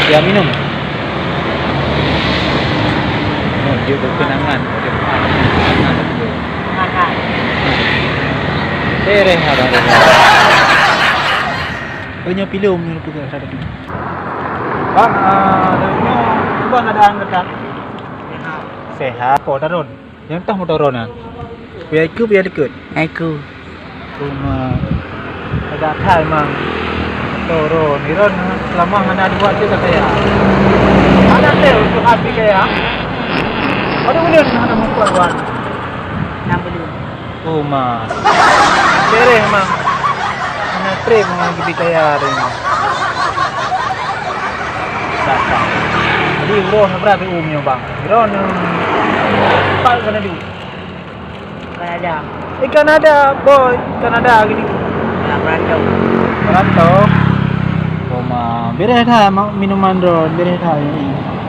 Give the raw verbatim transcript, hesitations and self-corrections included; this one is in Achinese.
Ya, minum. Oh, dia berkenangan. Berkenangan. Tereh abang dia. Oh, nyoe pilom ni peugah satu. Bang, ah, nyoe cuba keadaan gata. Sehat. Apa, Tarun? Nyang toh motor droeneuh? Payah ikeu, payah dikeue? Ikeu. Cuma agak that, Mang. Motor droeneuh, droeneuh selama hana dua tu tak kaya. Hana teu untuk hati kaya. Pada bulan hana muka wan. Enam bulan. Oh, ma. Beres, Mang. Hana treb, Mang, lagi kaya hari ni. Jadi, uroh berat tu, Umi, Bang. Droeneuh pat keuneuk duek? Kanada. Eh, Kanada, boy. Kanada gini. Nah, merantau. Merantau. Oh, ma. Beres that, Mang, minuman droeneuh. Beres that, ya.